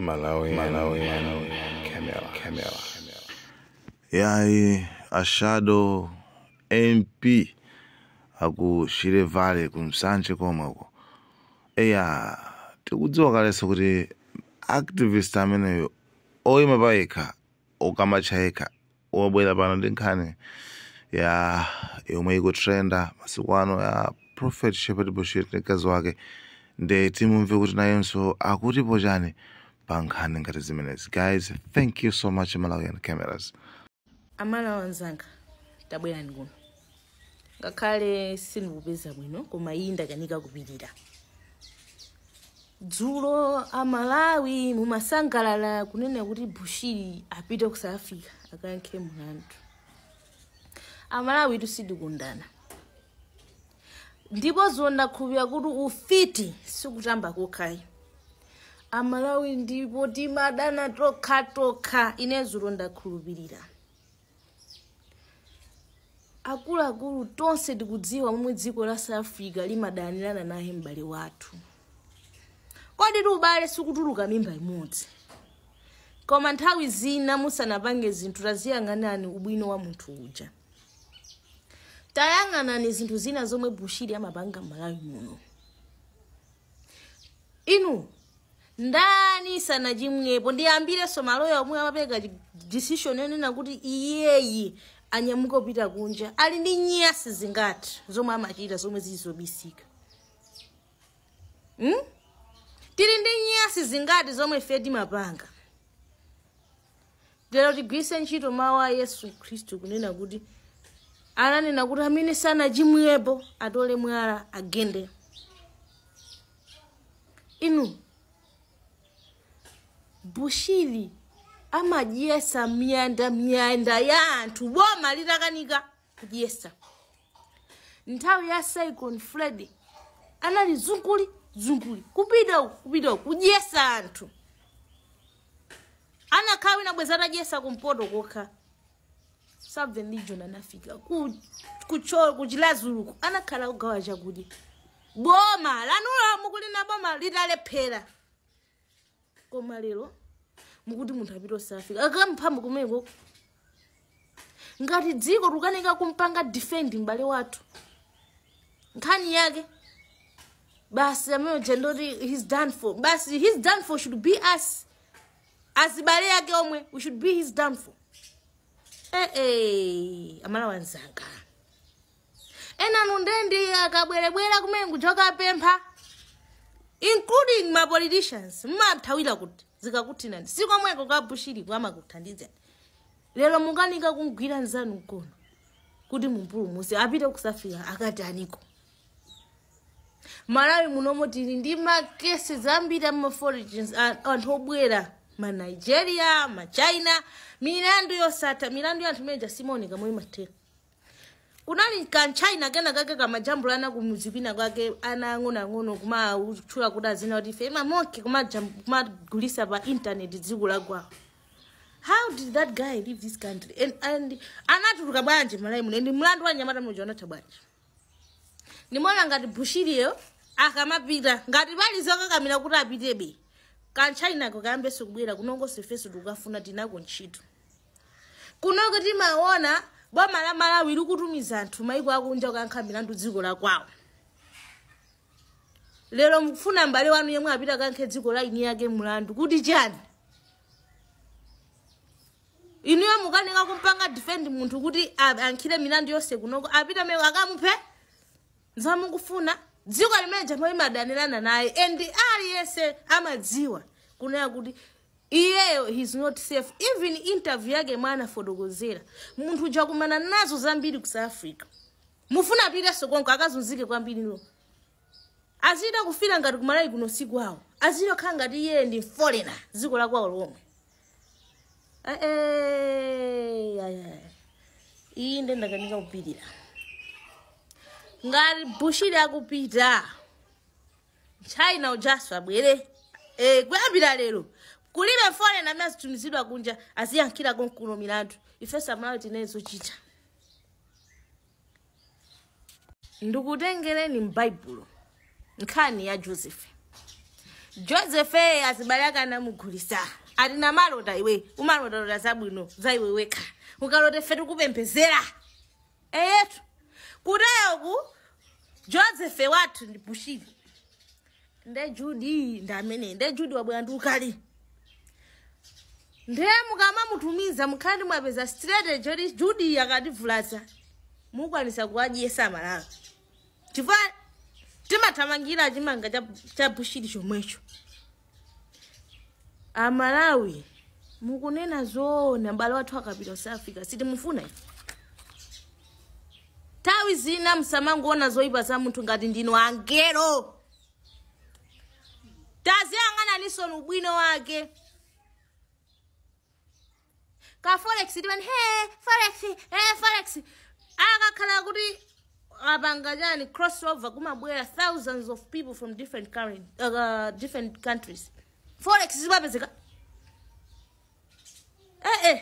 Malawi, Malawi, Camera, Camera. Yayi, a shadow MP aku Shire Valley kumsanje komweko. Eya, tikudziwa kalenso kuti activist ameneyo oyima payekha, okamatcha yekha, wabwera pano ndi nkhani ya yomwe ikutrenda masiku ano ya Prophet Shepherd Bushiri ndi mkazi wake. Nde timumve kuti nayenso akutipo chani pa nkhani ngati zimenezi. Guys, thank you so much, Malawian Cameras. Amalawi anzanga, tabwerani kuno. Ngakhale sindikupeza bwino, koma iyi ndakanika kupirira. Dzulo Amalawi mumasangalala kunena kuti Bushiri apite ku South Africa akayankhe mlandu. Amalawi tisidikundana, ndipo zondakhulupirira kuti ufiti sikutamba kokhayi. Amalawi ndipo timadana tokha tokha. Ine dzulo ndakhulupirira. Akuluakulu, tonse tikudziwa momwe dziko la South Africa limadanirana naye m'bale wathu. Kodi ubale sikutuluka mimba imodzi? Koma nthawi zina musanapange zinthu, taziyang'anani ubwino wa munthu uja. Tayang'anani zinthu zina zomwe Bushiri amapanga m'Malawi muno. Inu, ndani sanachimwepo? Ndiyambirenso maloya omwe amapereka decision yonena kuti iyeyi anyamuka kupita kunja, ali ndi nyasi zingati zomwe amachita zomwe zizobisika? Tili ndi nyasi zingati zomwe ife timapanga? Lero tigwiritse ntchito mawu a Yesu Khristu kunena kuti ananena kuti amene sanachimwepo atole mwala agende. Inu, Bushiri amadyesa miyanda miyanda ya anthu boma litakanika kudyesa. Nthawi ya Cyclone Freddy anali zunguli zunguli, kupita uku, kupita uku, kudyesa anthu. Anakhala wina bweza atadyesa kumpoto kokha, Southern Region anafika kuchilazuluku, anakhala kugawa chakudya. Boma lanulo mukulina, boma litalephera. Koma lero mukuti munthu apite South Africa akamphamvu kumeko. Ngati dziko tukanika kumpanga defend m'bale wathu, nkhani yake basi amene jendoti he's done for. Basi, his downfall should be us. Azibale yake omwe, we should be his downfall. Eh, Amalawi anzanga, enanu ndendi akabwerebwera kumene kuchoka pempha, including ma politicians, mmathawira kuti zikakuthinani sikomweko ka Bushiri amakuthandizani. Lero mukanika kumgwira nzanu mkono kuti mumpulumuse apite ku South Africa akati aniko. Malawi munomo tili ndi ma cases ambiri ama foreigners, anthu obwera, ma Nigeria, ma China, milandu yosatha. Milandu ya anthu imene jasimaoneka momwe imathera. Kunali kanchina kena kake kamajambulana kumuzi kwina kwake, ana ang'onoang'ono, kumatchula kuti azina kuti ife mamonkey, kumagulisa pa internet dziko la kwawo. How did that guy leave this country and anatuluka bwanji Malawi muno? And mlandu wa nyamata muja unatha bwanji? Nimaona ngati Bushiriyo akamapita, ngati pali zokakamira kuti apitebe, kanchinako kayambenso kubwera kunongonso. Ifenso tikukafuna, tinako ntchito kunoko. Timaona boma la Malawi likutumiza anthu maiko akunja kukayankha milandu dziko la kwawo. Lero mukufuna m'bale wanu yemwe apita kayankhe dziko la ini yake mlandu kuti chani? Inuyo mukanika kumpanga defend munthu kuti ayankhire milandu yonse kunoko, apita meko akamuphe. Nzamukufuna dziko limene jambo limadanirana naye, and aliyense amadziwa kunena kuti iyeyo he's not safe. Even interview yake mwana fotokozera munthu uja kumana nazo zambiri ku South Africa. Mufuna apitenso konko akazunzike kwambiri? No, azida kufira ngati kumalawi kuno siku awo, azida kukhala ngati iye ndi foreigner dziko la kwawo lomwe. Eh, iyi nde ndakanika kupirira. Ngati Bushiri akupita, China ujaso abwere. Kuyambira lero kulibe foreigner amene azitumizidwa kunja aziyankhira konkuno milandu. Ifenso Amalawi tinezo chicha. Ndikutengereni m'Baibulo nkhani ya Joseph. Joseph azibale ake anamugulisa. Ati namalota iwe, umalota zabwino za iwe wekha. Ukalota ife tikupembedzera. Eyetu. Kuteyoku Joseph wathu ndi Bushiri. Nde Judy ndi amene, nde Judy wabwera ndi ukali. Nde mukamamutumiza mukhale mwapeza strategy yoti Judy akativulaza mukwanisa kuwadyesa Malawi. Chifukwa timathamangira chimanga cha Bushiri chomwecho. Amalawi mukunena zoona, m'bale wathu akapita South Africa sitimufuna ife. Nthawi zina musamangoona zoyipa za munthu ngati ndinu angelo. Taziyang'ananinso ubwino wake. Ka forex timani he forex he forex akakhala kuti apanga chani crossover kumabwera thousands of people from different current, different countries. Forex zimapezeka. Hey!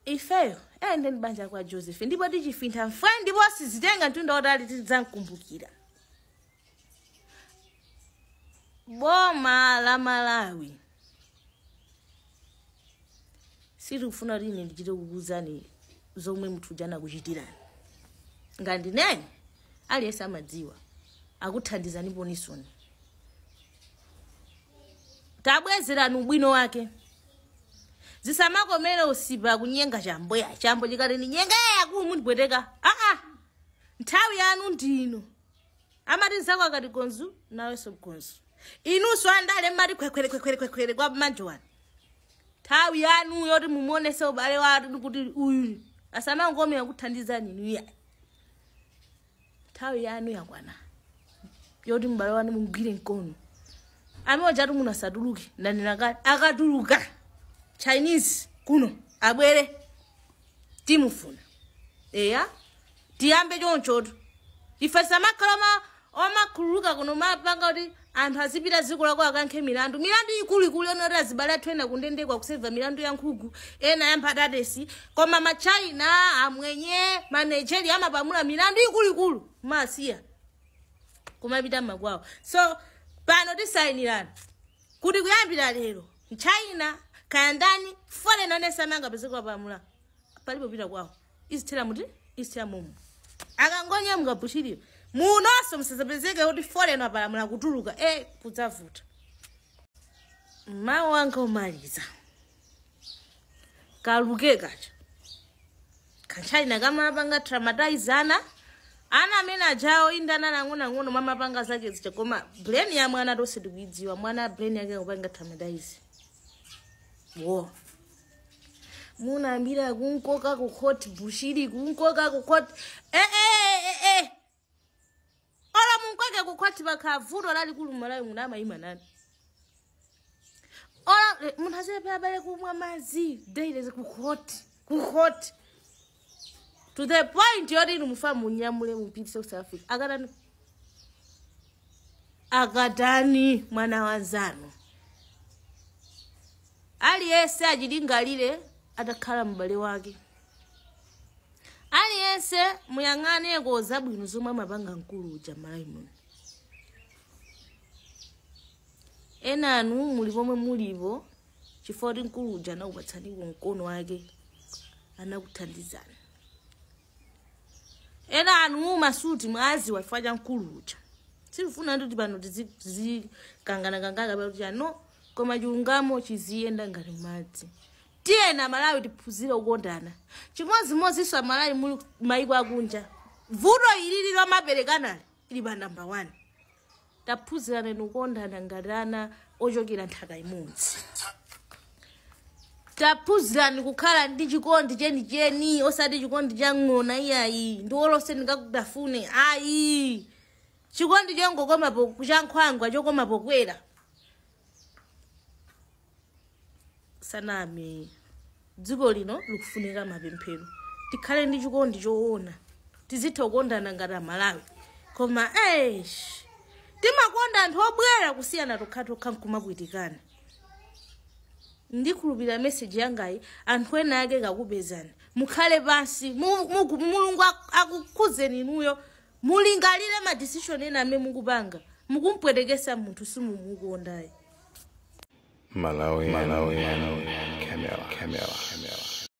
Ifeyo ende ndibanja kwa Joseph ndipo tichifintha mfwe ndipo sizitenga mtunda wotali tidzamkumbukira. Boma la Malawi sitikufuna kuti ine ndichite kukuwuzani zomwe munthu uja anakuchitirani. Ngandinene aliyense amadziwa akuthandizani ponisoni. Tabwezerani ubwino wake. Zisamakomere usipa kunyenga chambo ya chambo chikati ni nyenga yakulu mundibweteka. Nthawi yanu ndino. Amati nzako akati konzu nawenso konzu. Inunso andale mmati kwekwere kwekwere kwekwere kwa manjowani. Nthawi yanu yoti mumuonese ubale wanu kuti uyu asamangomera kuthandizani inuya. Nthawi yanu yakwana yoti m'bale wanu mumugwire mkono. Amene ati muno asatuluke ndanena kale akatuluka Chinese kuno abwere timufuna. Eya tiyambe chonchotu. Ife samakhala omakhululuka kuno mapanga kuti anthu azipita dziko lako akankhe milandu. Milandu ikuluikulu yonoti azibale athu ena kundendekwa kuseva milandu ya nkhuku, ena ya mphatatesi, koma ma China, amwenye, ma Nigeria amapamula milandu ikuluikulu masiya kumapita makwawo. So pano tisayinirana kuti kuyambira lero China kayandani foreign onese amanga pezekwa pamula palipo pita kwawo. Izithera muti izithera mumu. Akangonyamuka Bushiri munonso musasapezeke kuti foreign apalamula kutuluka kudzavuta. Mawu anga omaliza. Kaluke kacha. Kachina kamapanga traumatizana. Ana amene ajawo indana nang'ono mamapanga zake zicha koma brain ya mwana tonse tikuidziwa mwana brain yake kupanga traumatize. Wo. Munambira kunkoka ku court Bushiri kunkoka ku court. Ora munkoke ku court bakavuto lalikulu Malawi munamayima nani. Ora munthu azilephera abale kumwa madzi daily ku court ku court. To the point yoti inu mufa munyamule mupite South Africa. Akatani? Akatani mwana wanzanu. Aliyense achilingalire atakhala m'bale wake. Aliyense muyang'aneko zabwino zomwe amapanga mkulu uja Malawi muno. Ena anu muli pomwe mulipo chifukwa kuti mkulu uja anakupatsaniko mkono wake anakuthandizani. Ena anu masuti mwazi wachifukwa cha mkulu uja. Sifuna nditi pano tizikangana kuti ano koma chilungamo chiziyenda ngati madzi. Tiyena Malawi tiphunzire kukondana. Chimodzimodzinso Amalawi muli mayiko akunja. Vuto ilili lomaperekanali ili pa namba 1. Taphunzirana kukondana ngati ana ochokera nthaka imodzi. Taphunzirani kukhala ndi chikondi chenicheni osati chikondi cha ng'ona iyayi ndi olose ndingakutafune ayi. Chikondi chongokoma cha nkhwangwa chokoma pokwera. Sanami dziko lino likufunika mapemphero. Tikhale ndi chikondi choona. Tizitha kukondana ngati Amalawi. Koma eish timakonda anthu obwera kusiyana tokhatokha nkumapwitikana. Ndikhulupirira message yangayi anthu ena ake kakupezani. Mukhale pansi, Mulungu akukhuzeni inuyo. Mulingalire ma decision ena amene mukupanga, mukumpwetekesa munthu simumukondayi. Malawi, Malawi, Camera, Camera, Camera.